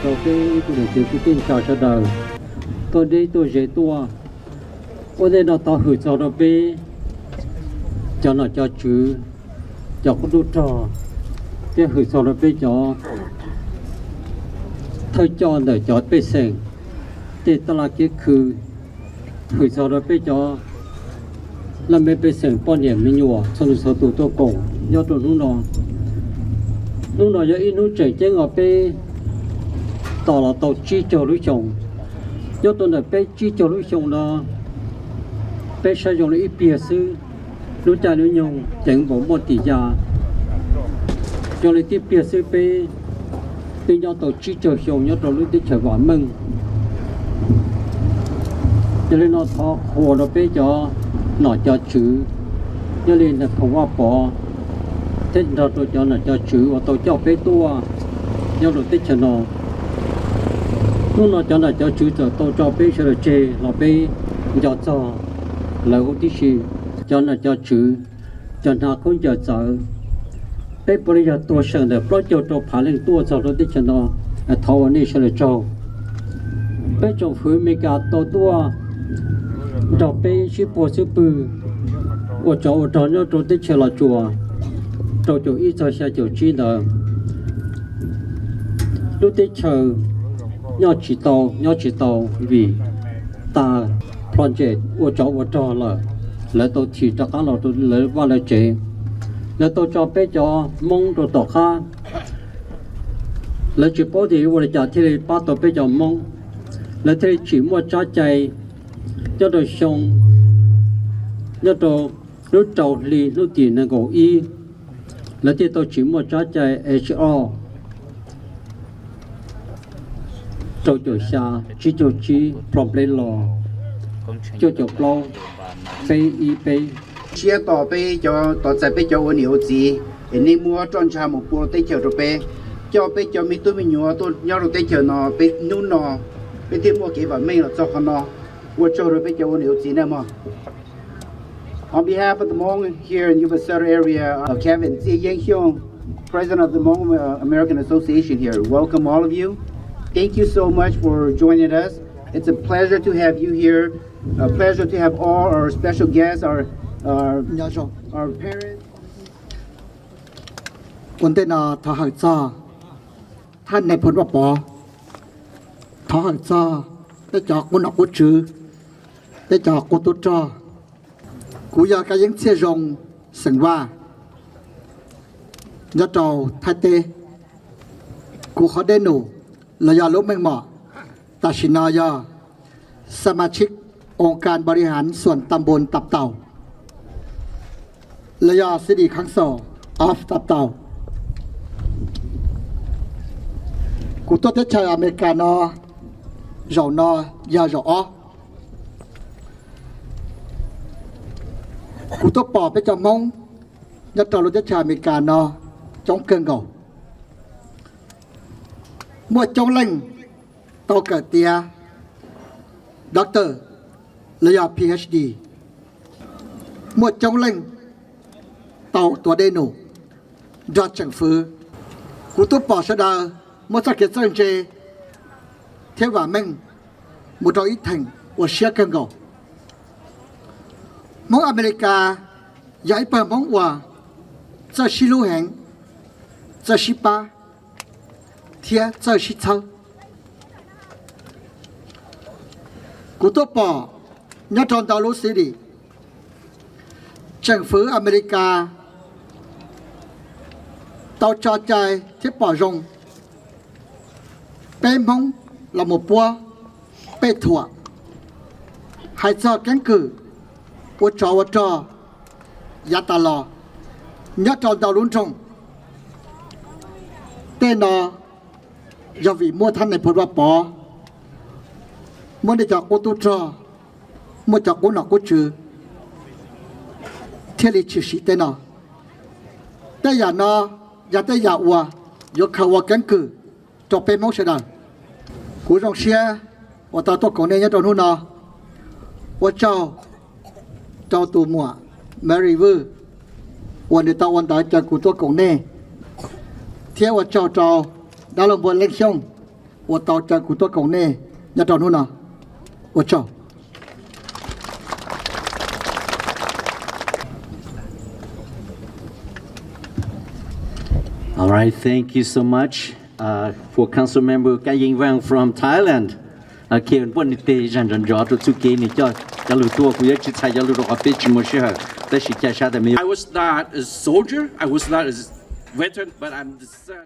Rau peb ib tug niam txiv kwv tij neej tsa sawv daws tuaj deb tuaj ze tuaj, ua ntej no thov hwm txog rau peb cov nom cov tswv, cov qub tub rog, thiab hwm txog rau peb cov thawj coj ntawm cov pej xeem tej taj laj kiab khw, hwm txog rau peb cov laj mej pej xeem poj niam me nyuam txhua leej txhua tus tuaj koom nyob rau hnub no. Hnub no yog ib hnub tseem ceeb uas peb tos los tau tsib caug lub xyoo. Nyob rau ntawm peb tsib caug lub xyoo no, peb saib zoo li ib pliag xwb, lub caij lub nyoog ceev npaum muaj tim ya. Zoo li tib pliag xwb peb twb nyob tau tsib caug xyoo nyob rau lub teb chaws vam meej. Yog li no thov qhuas rau peb cov nom cov tswv, nyob li nais phoo Vaj Pov thiab nrog rau cov nom cov tswv uas tau coj peb tuaj nyob rau teb chaws no. Hnub no cov nom cov tswv txawm tau tso peb sawv daws tseg los peb nco txog lawv huv tib si. Cov nom cov tswv, cov hnav khaub ncaws txawv, peb puav leej yog tuag seem ntawm plaub caug rau phav leej tuaj txog rau teb chaws no, thov ua nej sawv daws tsaug. Peb tsoom fwv Amelikas tau tuaj nrog peb sib puag xub pwg ua tsov ua rog nyob rau teb chaws Los Tsuas rau caum ib txog xya caum tsib ntawd. Lub teb chaws nyob tsis tau, nyob tsis tau vim tas project ua tsov ua rog lawm, lawv tau thim rov qab los rau lawv vaj lawv tsev. Lawv tau tso peb cov Hmoob rau tom qab. Lawv tsis paub tias yuav ua li cas thiaj li pab tau peb cov Hmoob. Lawv thiaj li tsim muaj tsab cai nyob rau xyoo, nyob rau lub rau hli hnub tim nees nkaum ib, lawv thiaj tau tsim muaj tsab cai H R rau caum xya, tsib caug tsib, problem law cuaj caum plaub, peb ib peb. Siab tos peb cov, tos txais peb cov ua niam ua txiv es nej muab roj ntsha mus pub teb chaws rau peb, coj peb cov me tub me nyuam tuaj nyob rau teb chaws no, peb hnub no peb thiaj muaj kev vam meej los txog qhov no. Ua tsaug rau peb cov ua niam ua txiv nawb mog. On behalf of the Hmong here in Yuba Sutter area, uh, Kevin Tzie Yein Hyung, President of the Hmong uh, American Association here, welcome all of you. Thank you so much for joining us. It's a pleasure to have you here. A pleasure to have all our special guests, our, our, our parents. Ua ntej no thov hawm txog thaj nais phoo Vaj Pov, thov hawm txog peb cov qub nom qub tswv, peb cov qub tub rog. Kuv yog Kab Yeeb Txhiaj Zoo xeem Vaj nyob rau Thaib teb. Kuv qhov dej num los yog lub meej mom tam sim no yog สมาชิกองค์การบริหารส่วนตำบลตับเต่า los yog City Council of Tav Tau. Kuv tuaj teb chaws Amelikas no, zaum no yog zaum ob. Kuv tuaj pom peb cov Hmoob nyob rau lub teb chaws Amelikas no coob kawg nkaus. Muaj coob leej tau kawm tiav doctor los yog Ph D. Muaj coob leej tau tuav dej num nrog tseem fwv. Kuv twb pom sawv daws muaj txoj kev txawj ntse thiab vam meej mus rau ib theem uas siab kawg nkaus. Hmoob Amelikas yog ib pawg Hmoob uas txawj sib hlub heev, txawj sib pab thiab txawj sib txhawb. Kuv tuaj pom nyob rau ntau lub city, tseem fwv Amelikas tau tso cai thiab pom zoo peb Hmoob los mus puab pej thuam, hais txog keeb kwm ua tsov ua rog yav tas los nyob rau ntau lub nroog. Tej no yog vim muaj thab nais phoo Vaj Pov, muaj nej cov qub tub rog, muaj cov qub nom qub tswv thiaj li tshwm sim tej no. Tej yam no yog tej yam uas yuav khaws ua keeb kwm rau peb Hmoob sawv daws. Kuv zoo siab uas tau tuaj koom nej nyob rau hnub no. Ua tsaug rau tus muam Mary Vwj uas nws tau ua ntawv caw kuv tuaj koom nej, thiab ua tsaug rau dab laug Npua Leej Xyooj uas tau caw kuv tuaj koom nej nyob rau hnub no. Ua tsaug. All right, thank you so much uh, for Council Member Kaying Wang from Thailand. Okay, npuaj nws tes zag nrov nrov rau txuj kev nws coj cov lus tuaj, kuv yuav tsis txhais cov lus rau qhov peb tsis muaj sij hawm, tab sis ca sab tas me. I was not a soldier, I was not a veteran, but I'm the son.